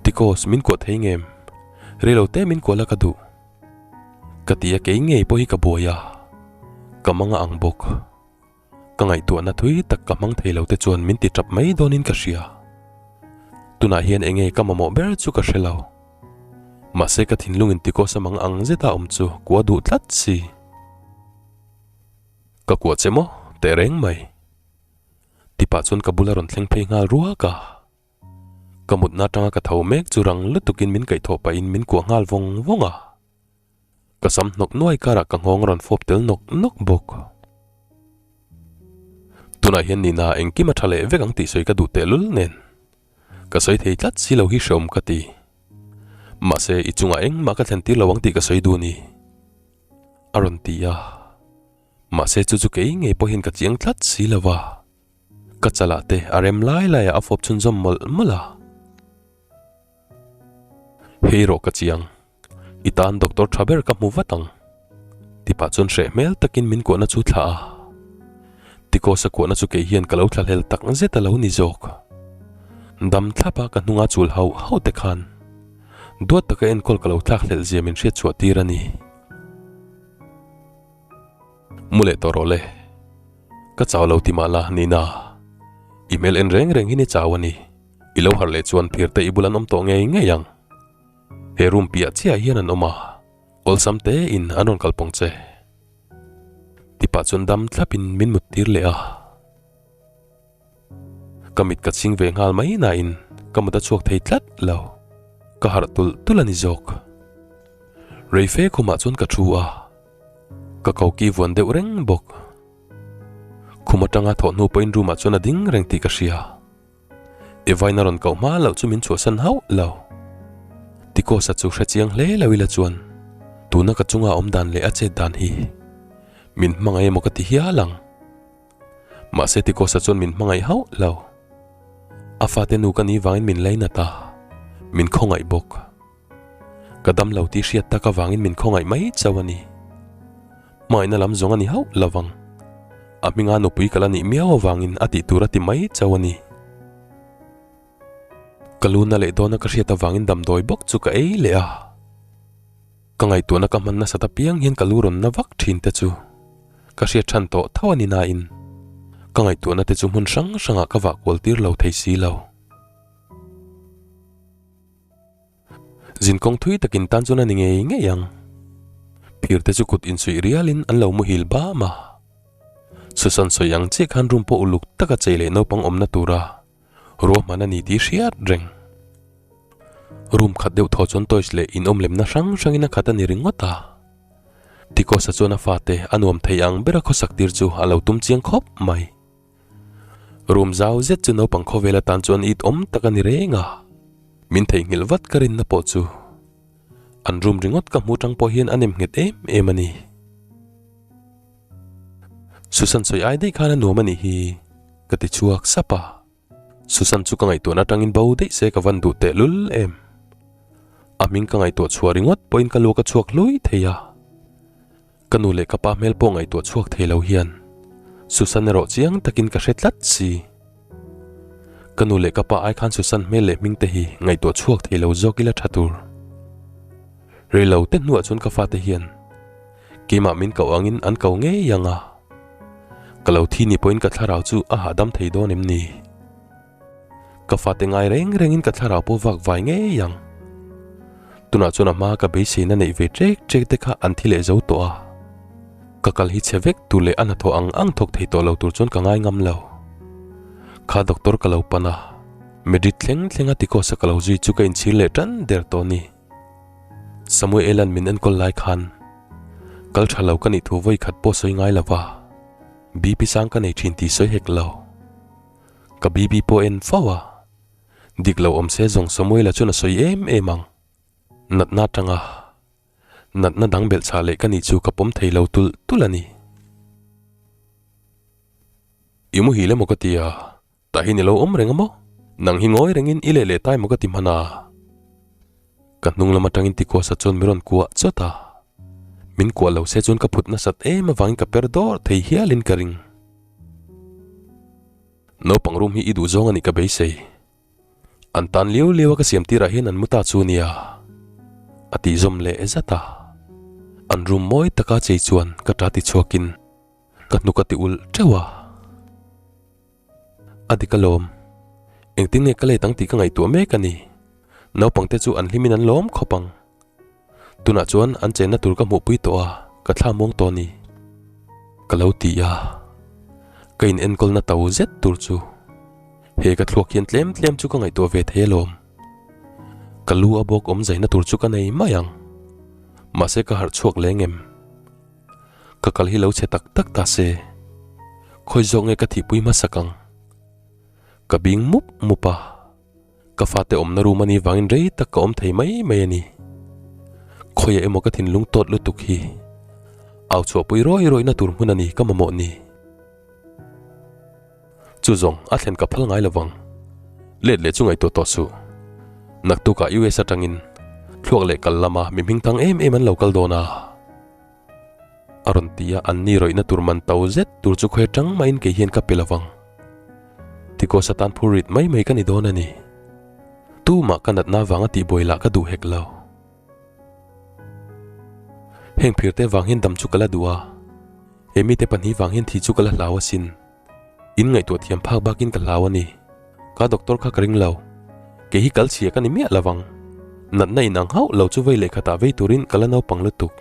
Tikos, min kuah thei ngem? Reilo te min kuah la ka duh. Ka ti a kei ngei pawh hi ka buai a. Ka mang a ang bawk. Ka ngaihtuahna thui tak ka hmang thei lo te chuan min ti tap mai dawnin ka hria. Tunah hian enge ka mamawh ber chu ka hre lo. Mahse ka thinlungin tikaw samang ang zeta awm chu kua duh tlat si. Ka kuah che maw? Teh reng mai. Tipah chuan ka bula rawn thleng phei nghal ruak a. Ka mutna atanga ka tho mek chu rang lutukin min kaihthawh pahin min kuah nghal vawng vawng a. Ka sam hnawk nuai karah ka nghawng a rawn fawp tel nawk nawk bawk. Tunah hian nihna engkim a tha leh vek ang tih sawi ka duh tehlul nen. Ka sawi thei tlat si lo hi hreawm ka ti. Mahse i chungah engmah ka thlen tir lo ang tih ka sawi duh a ni. A rawn ti a. Mahse chu chu kei ngei pawhin ka chiang tlat si lo va. Ka chalah te a rem lai laiah a fawp chhunzawm mawlh mawlh a. Hei rawh ka chiang. I tan doctor tha ber ka hmu vat ang. Tipah chuan hreh hmel takin min kuahna chu thlah a. Tikawsa kuahna chu kei hian ka lo thlahlel tak zet a lo ni zawk. Dam thlap a ka hnunga chul hauh hauh te khan duat taka enkawl ka lo thlak hlelh zia min hriat chhuah tir a ni. Mu leh tawh rawh le. Ka chau lo ti mah la, Nina. I hmel en reng reng hi ni chau a ni. I lo harh leh chuan phirte i bul an awm tawh ngei ngei ang. He room piah chiah hian an awm a, awlsam te in an rawn kalpawng che. Tipah chuan dam thlap in min mut tir leh a. Ka mit ka chhing ve nghal mai nain ka mut a chhuak thei tlat lo. Ka harh tulh tulh a ni zawk. Reife khumah chuan ka thu a, ka koki vuan deuh reng bawk. Khum atanga thawh hnu pawhin room ah chuan a ding reng tih ka hria. Evain a rawn koh hma loh chu min chhuahsan hauh lo. Tikosa chu hre chiang hle lo ila chuan tuna ka chunga awm dan leh a chet dan hi min hmangaih emaw ka ti hial ang. Mahse Tikosa chuan min hmangaih hauh lo. A fate nu ka nih vangin min lainat a, min khawngaih bawk. Ka dam lo tih hriat tak avangin min khawngaih mai chauh a ni. Hmangaihna lam zawng a ni hauh lo vang. A hminga nupui ka la nih miau avangin a tih tur a ti mai chauh a ni. Ka lu na leh dawna ka hriat avangin damdawi bawk chu ka ei leh a. Ka ngaihtuahna ka hman nasat apiang hian ka lu rawn na vak thin te chu ka hriat than tawh tho a ni nain ka ngaihtuahna te chu hmun hrang hrangah ka vah kual tir lo thei si lo. Zin kawng thui takin tan chuan a ni ngei ngei ang. Phir te chu kut insuih rialin an lo muhil bam a. Susan sawi ang chiah khan room pawh uluk taka chei leh naupang awmna tura ruahman a ni tih hriat reng. Room khat deuh thaw chuan toys leh inawmlemna hrang hrangin a khat a ni ringawt a. Tikosa chuan a fate a nuam thei ang bera khawsak tir chu a lo tum chiang khawp mai. Room zau zet chu naupang khawvel atan chuan it awm tak a ni reng a, min theihnghilh vat ka rinna pawh chu an room ringawt ka hmu tang pawh hian a nem nghet em em a ni. Susan sawi ai daih khan a nuam a nih hi ka ti chhuak sap a, Susan chu ka ngaihtuahna atangin bo daih se ka van duh tehlul em. A hming ka ngaihtuah chhuah ringawt pawhin ka luak a chhuak hlui thei a. Ka nu leh ka pa hmel pawh ngaihtuah chhuak thei lo hian Susan erawh chiang takin ka hre tlat si. Ka nu leh ka pa ai khan Susan hmel leh hming te hi ngaihtuah chhuak thei lo zawk ila tha tur. Rei lo te hnuah chuan ka fate hian keimah min koh angin an ko ngei ang a. Ka lo thi ni pawhin ka thlarau chu a hahdam thei dawn em ni? Ka fate ngai reng rengin ka thlarau pawh vak vai ngei ang. Tunah chuan a hma ka beiseina neih ve ṭek ṭek te kha an thi leh zo tawh a. Ka kal hi chhe vek tur leh a hnathawh ang ang thawk thei tawh lo tur chuan ka ngai ngam lo. Kha doctor ka lo pan a, Madrid thleng thleng a tikawsa ka lo zui chu ka inchhir leh ṭan der tawh a ni. Samuela'n min enkawl lai khan kal ṭha lo ka nih thu vawi khat pawh sawi ngai lo va, BP sang ka nei ṭhin tih sawi hek lo. Ka BB pawh en fo a, dik lo awm se zawng Samuela chuan a sawi em em ang. Natna atanga natna dang belh chah leh ka nih chu ka pawm thei lo tulh tulh a ni. I muhil emaw ka ti a, tah hi ni lo awm reng a maw? Nang hi ngawi rengin i leh leh ta emaw ka ti hman a. Ka hnung lam atangin Tikuasa chuan min rawn kuah chawt a, min kuah lo se chuan ka phut nasat em avangin ka per dawr thei hialin ka ring. Naupang room hi i duh zawng a nih ka beisei. An tan liau liau a ka siam tirah hian an mu ta chu nia. A tih zawm leh zat a. An room mawi taka chei chuan ka ta ti chhuakin ka hnuk a ti ulh teuh a. A dik alawm. Engtin nge ka let ang tih ka ngaihtuah mek a ni. Naupang te chu an hlimin an lawm khawp ang. Tunah chuan an chenna tur ka hmuhpui tawh a, ka thla muang tawh a ni. Ka lo ti a, ka in enkawlna to zet tur chu he ka thluak hian tlem tlem chu ka ngaihtuah ve thei alawm. Ka lu a bawk awm zaina tur chu ka nei mai ang. Mahse ka harh chhuak leng em? Ka kal hi lo chhe tak tak ta se, khawi zawk nge ka thihpui hmasak ang? Ka bing mup mup a. Ka fate awmna room a nih vangin rei tak ka awm thei mai mai a ni. Khawiah emaw ka thinlung tawt lutuk hi au chhuahpui rawi rawihna tur hmun a ni ka mamawh ni. Chu zawng a thlen ka phal ngai lovang. Let leh chu ngaihtuah tawh suh. Naktukah US atangin thluak leh kal lama mi hmingthang em em an lo kal dawn a. A rawn ti a, an ni rawihna tur man to zet tur chu khawi atang mahin kei hian ka pe lovang. Tikos atan phur rit mai mai ka ni dawn a ni. Tumah ka natna vanga tihbuai lah ka duh hek lo. Heng phirte vang hian dam chu ka la duh a, he mite pahnih vang hian thi chu ka la hlau asin. In ngaihtuah thiam phak bakin ka hlau a ni. Ka doctor kha ka ring lo. Kei hi kal chhia ka ni miah lovang. Natna in ang hauh lo chu vei leh khatah vei turin ka la naupang lutuk.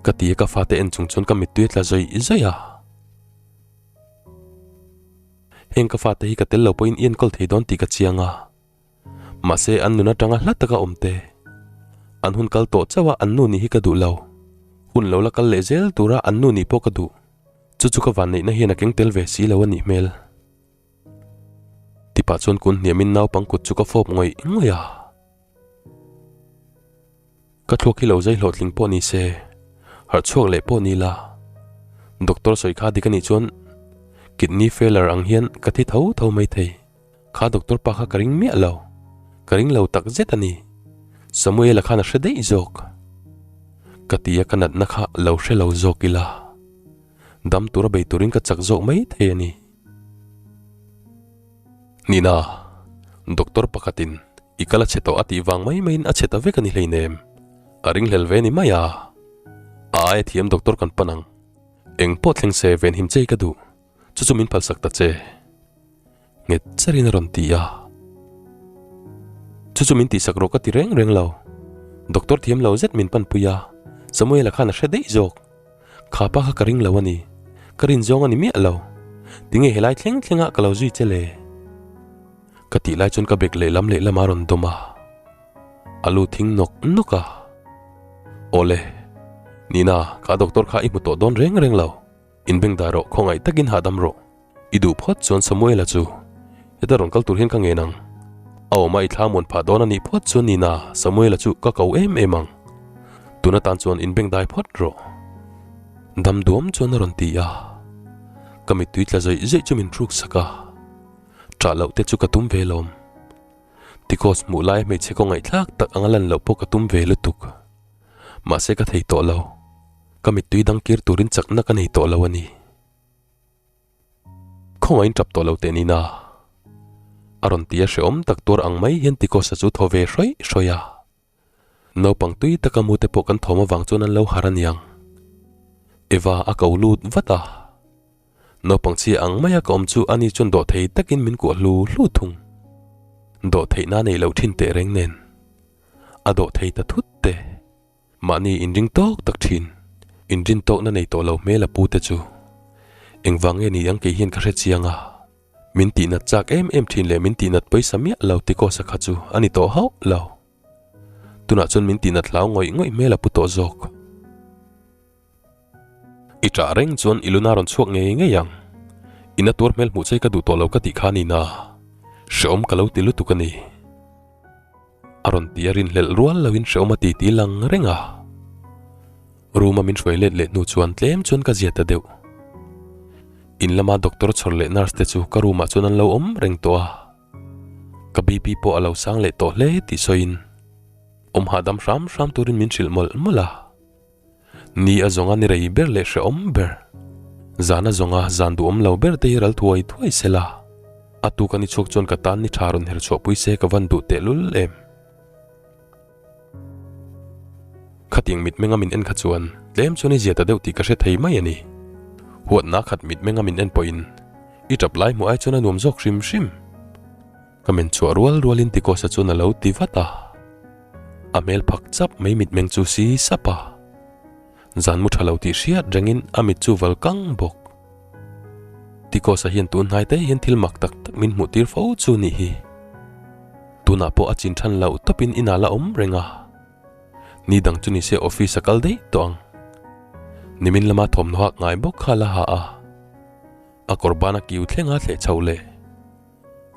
Ka ti a ka fate en chung chuan ka mittui a tla zawih zawih a. Heng ka fate hi ka tel lo pawhin i enkawl thei dawn tih ka chiang a. Mahse an nun atanga hla taka awm te. An hun kal tawh chauh a an nu nih hi ka duh lo. Hun lo la kal leh zel tura an nu nih pawh ka duh. Chu chu ka vanneihna hian a keng tel ve si lo a nih hmel. Tipah chuan kun hniamin naupang kut chu ka fawp ngawih ngawih a. Ka thluak hi lo zai hlawhtling pawh ni se, harh chhuak leh pawh ni la. Doctor sawi kha dik a nih chuan kidney failure ang hian ka thi tho tho mai thei. Kha doctor pa kha ka ring miah lo, ka ring lo tak zet a ni. Samuela khan a hre daih zawk. Ka ti a ka natna kha lo hre lo zawk ila, dam tura bei turin ka chak zawk mai thei a ni. Nina, doctor pakhatin i kal a chhe tawh a tih vang mai maiin a chhe ta vek a ni hleinem. A ringhlel ve ni mai a. A aia thiam doctor kan pan ang. Eng pawh thleng se venhim chei ka duh. Chu chu min phalsak ta che. Nghet cherin a rawn ti a. Chu chu min tihsak rawh ka ti reng reng lo. Doctor thiam lo zet min panpui a, Samuela khan a hre daih zawk. Kha pa kha ka ring lo a ni. Ka rin zawng a ni miah lo. Tinge helai thleng thlengah ka lo zui che le? Ka tih lai chuan ka bek lehlam lehlam a rawn dawm a. A lu thing nawk nawk a. Awle, Nina, kha doctor kha i hmu tawh dawn reng reng lo. Inbengdai rawh, khawngaih takin hahdam rawh. I duh phawt chuan Samuela chu heta rawn kal tur hian ka ngen ang. A awma i thla muan phah dawn a nih phawt chuan Nina, Samuela chu ka ko em em ang. Tun atan chuan inbengdai phawt rawh. Dam duam chuan a rawn ti a. Ka mittui tla zawih zawih chu min hruk sak a. Ṭah loh te chu ka tum ve lawm. Tikos hmuh laia hmeichhe kawngaihthlak tak anga lan loh pawh ka tum ve lutuk. Mahse ka thei tawh lo. Ka mittui dang kir turin chakna ka nei tawh lo a ni. Khawngaih tap tawh lo teh nina. A rawn ti a hrehawm tak tuar ang mai hian Tikosa chu thaw ve hrawih hrawih a. Naupang tui taka mu te pawh kan thawm avang chuan an lo harh a niang. Eva a ko lut vat a. Naupang chhia ang maia ka awm chu ani chuan dawh thei takin min kuah hlu hlu thung. Dawh theihna nei loh thin teh reng nen. A dawh thei ta thut te. Mahni inring tawk tak thin. Inrin tawkna nei tawh lo hmel a pu te chu. Engvang nge ni ang kei hian ka hre chiang a. Min tihnat chak em em thin leh min tihnat pawisa miah lo ti kawsa kha chu a ni tawh hauh lo. Tunah chuan min tihnat hlau ngawih ngawih hmel a pu tawh zawk. I ṭah reng chuan i luna rawn chhuak ngei ngei ang. I na tuar hmel hmuh che ka duh tawh lo ka tih kha a ni na. Hrehawm ka lo ti lutuk a ni. A rawn ti a rinhlelh rual loin hrehawm a ti ti lang reng a. Room a min hruai let leh hnu chuan tlem chuan ka zia ta deuh. In lama doctor chhawr leh nurse te chu ka room ah chuan an lo awm reng tawh a. Ka BP pawh a lo sang leh tawh hle tih sawiin awm hahdam hram hram turin min hrilh mawlh mawlh a. Ni a zawnga ni rei ber leh hrehawm ber. Zan a zawnga zan duhawm lo ber te hi ral thuai thuai se la. A tuk a ni chhuak chuan ka tan ni tha rawn her chhuahpui se ka van duh tehlul em. Khatiang mitmenga min en kha chuan tlem chuan i zia ta deuh tih ka hre thei mai a ni. Huatna khat mitmenga min en pawhin i tap lai hmuh ai chuan a nuam zawk hrim hrim. Ka men chhuah rual rualin Tikosa chuan a lo ti vat a. A hmel phak chap mai mitmeng chu si sap a. Zan mu tha lo tih hriat rengin a mit chu val kang bawk. Tikosa hian tun hnai te hian thil mak tak tak min hmuh tir fo chu nih hi. Tunah pawh a chin than loh tawpin inah la awm reng a. Ni dang chu nise office a kal daih tawh ang. Nimin lama thawmhnaw hak ngai bawk kha la ha a. A kawr bana kiu thlenga thleh chho leh.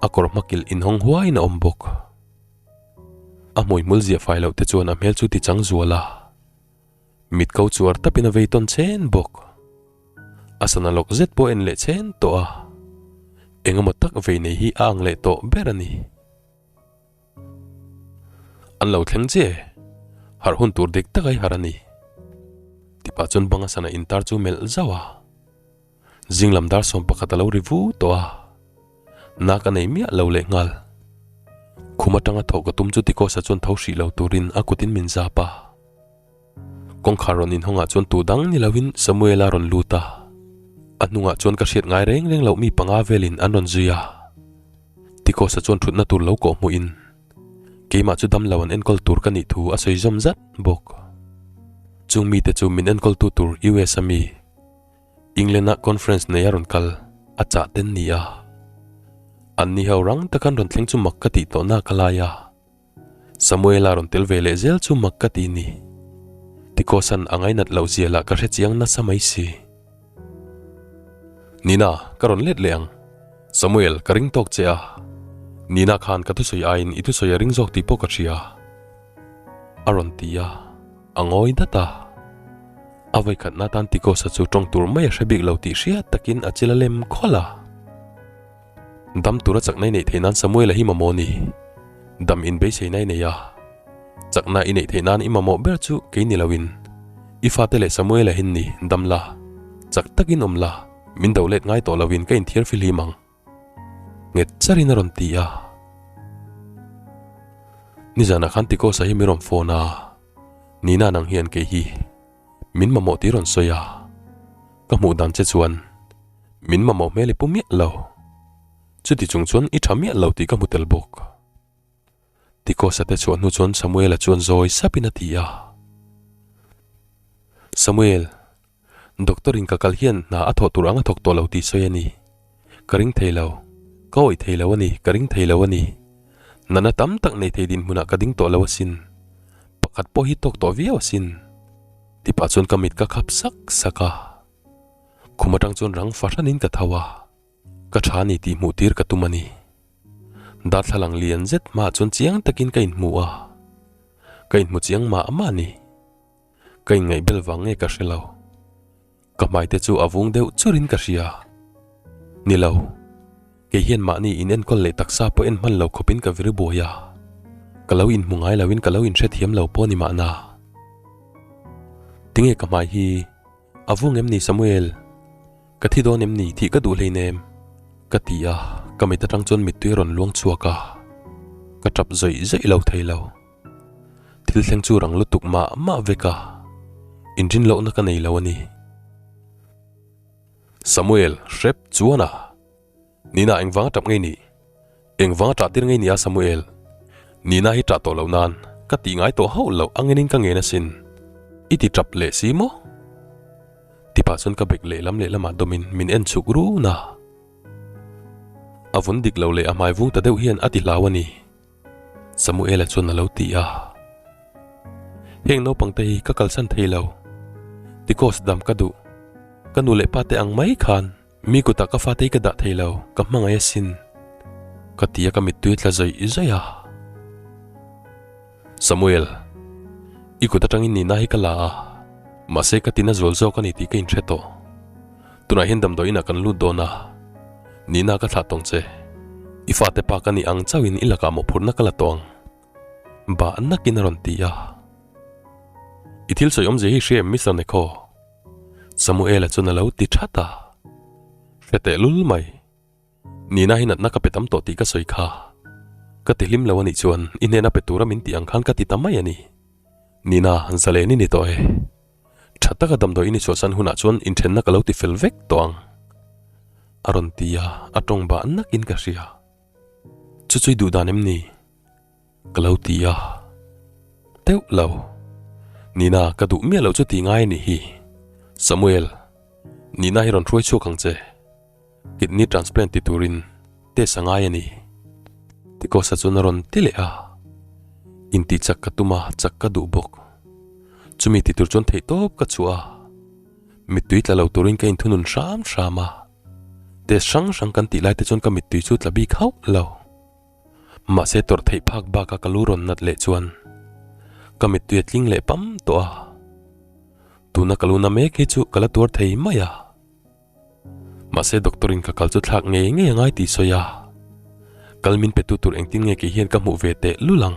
A kawr hmakilh inhawng huaiin a awm bawk. A hmuihmul ziah fai loh te chuan a hmel chu ti chang zual a. Mit ko chuar tapin a vei tawn chen bawk. A sana lawk zet pawh en leh chen tawh a. Engemaw tak vei nei hi a ang leh tawh ber a ni. An lo thleng che. Harh hun tur dik tak ai harh a ni. Tipa chuan banga sana intar chu melh zauh a. Zinglam dar 11 a lo ri vu tawh a, na ka nei miah lo leh nghal. Khum atanga thawh ka tum chu Tikosa chuan tho hrih lo turin a kutin min zap a. Kawngkhar rawn inhawngah chuan tu dang ni loin Samuela rawn lut a. A hnungah chuan ka hriat ngai reng reng loh mi panga velin an rawn zui a. Tikawsa chuan thutna tur lo kawh hmuhin keimah chu damlo an enkawl tur ka nih thu a sawi zawm zat bawk. Chung mite chu min enkawltu tur US a mi England-ah conference nei a rawn kal a chah ten ni a. Anni ho rang taka an rawn thleng chu mak ka tih tawhna ka lai a. Samuela rawn tel ve leh zel chu mak ka ti ni. Tikosan a ngainat loh zia lah ka hre chiang nasa mai si. Nina, ka rawn let leh ang. Samuel, ka ring tawk che a. Nina khan ka thusawi aiin i thusawi a ring zawk tih pawh ka hria. A rawn ti a, a ngawi dat a. A vawikhatna atan Tikosa chu tawng tur mai a hre bik lo tih hriat takin a chil a lem khawlh a. Dam tura chakna i neih theih nan Samuela hi mamawh ni. Dam in beiseina i nei a. Chakna i neih theih nan i mamawh ber chu kei ni loin i fate leh Samuela hin ni dam la, chak takin awm la, min do let ngai tawh loin ka inthiar fihlim ang. Nghet charin a rawn ti a. Nizanah khan Tikosa hi min rawn phone a, Nina nang hian kei hi min mamawh tih rawn sawi a, ka hmuh dan che chuan Min mamawh hmel i pu miah lo. Chuti chung chuan i tha miah lo tih ka hmu tel bawk. Tikosa te chhuah hnu chuan Samuela chuan zawi sapin a ti a. Samuel, Doctor in ka kal hian hna a thawh tur ang a thawk tawh lo tih sawi a ni. Ka ring thei lo. Ka awih thei lo a ni, ka ring thei lo a ni. Natna tam tak nei thei dinhmunah ka ding tawh lo asin. Pakhat pawh hi tawk tawh viau asin. Tipah chuan ka mit ka khap sak sak a. Khum atang chuan rang fahranin ka tho a, ka tha ni tih hmuh tir ka tum a ni. Darthlalang lian zet hmaah chuan chiang takin ka inhmu a, ka inhmu chiang mah mah a ni. Ka inngaihbel vang nge ka hre lo. Ka hmai te chu a vung deuh churin ka hria. Ni lo, kei hian mahni in enkawl leh taksa pawh en hman lo khawpin ka vir buai a, ka lo inhmu ngai loin ka lo inhrethiam lo pawh ni mahna. Tinge ka hmai hi A vung em ni Samuel? Ka thi dawn em ni thih ka duh hleinem? Ka ti a, ka mit atang chuan mittui a rawn luang chhuak a, ka tap zawih zawih lo thei lo. Thil thleng chu rang lutuk mah mah vek a, inrin lohna ka nei lo a ni. Samuel, hrep chuan a! Nina engvanga tap ngei ni? Engvanga tah tir ngei ni a Samuel? Nina hi tah tawh loh nan ka tih ngai tawh hauh loh angenin ka ngen asin. I ti tap leh si maw? Tipah chuan ka bek lehlam lehlamah dawmin min en chhuk run a. A vun dik lo leh a hmai vung ta deuh hian a ti hlau a ni. Samuela chuan a lo ti a. Heng naupang te hi ka kalsan thei lo. Tikos dam ka duh. Ka nu leh pa te ang mai khan. Mi kutah ka fate hi ka dah thei lo, ka hmangaih asin. Ka ti a ka mittui tla zawih zawih a. Samuel, i kut atangin nihna hi ka la a, mahse ka tina zual zawk a ni tih ka inhre tawh. Tunah hian damdawi inah kan lut dawn a, nihna ka thlah tawng che. I fate pa ka nih ang chauhin i lakah mawhphurhna ka la tawh ang. Bah nakin a rawn ti a. I thil sawi awmzia hi hria em Mister Nekho? Samuela chuan a lo ti that a, Hre teh lul mai. Nina hi natna ka pe tam tawh tih ka sawi kha. Ka ti hlim lo a nih chuan i hnena pe tura min tih ang khan ka ti ta mai a ni. Nina, zalen i ni tawh e. Tha taka damdawi i ni chhuahsan hunah chuan inthenna ka lo ti fel vek tawh ang. A rawn ti a, a tawng bah nakin ka hria. Chu chu i duh dan em ni? Ka lo ti a, Deuh lo. Nina, ka duh miah loh chu tih ngai a nih hi. Samuel, Nina hi rawn hruai chhuak ang che. Kidney transplant ti turin test a ngai a ni. Tikosa chuan a rawn ti leh a. Intih chak ka tum a, chak ka duh bawk. Chumi ti tur chuan theihtawp ka chhuah a. Mittui tla lo turin ka inthunun hram hram a. Test hrang hrang kan tih lai te chuan ka mittui chu tla bik hauh lo. Mahse tawrh theih phak baka ka lu rawn nat leh chuan ka mittui a tling leh pam tawh a, tuna ka lu na mek hi chu ka la tuar thei mai a. Mahse doctor in ka kal chu thlak ngei ngei a ngai tih sawi a, kal min pe tu tur engtin nge kei hian ka hmuh ve teh lul ang.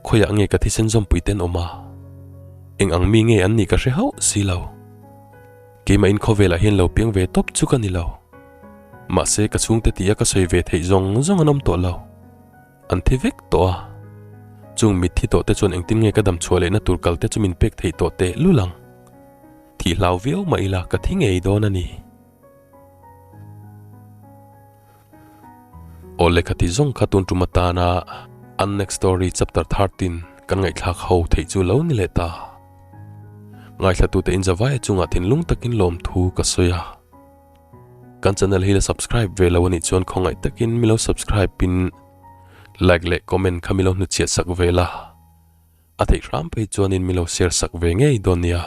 Khawiah nge ka thisen zawmpui ten awm a, eng ang mi nge an nih ka hre hauh si lo. Keimah in khawvelah hian lo piang ve tawp chu ka ni lo. Mahse ka chhungte tih a ka sawi ve theih zawng zawng an awm tawh lo. An thi vek tawh a. Chung mitthi tawh te chuan engtin nge ka dam chhuah lehna tur kal te chu min pek theih tawh teh lul ang. Thih hlau viau mah ila ka thi ngei dawn a ni. Aw lehkha ti zawng kha tun tum atana Unnext Story Chapter 13 kan ngaihthlak ho theih chu lo ni leh ta. Ngaithlatute inzavaia chungah thinlung takin lawmthu ka sawi a. Kan channel hi la subscribe ve lo anih chuan khawngaih takin mi lo subscribe in like leh comment kha mi lo hnuchhiah sak ve la. A theih hram phei chuanin mi lo share sak ve ngei dawn nia.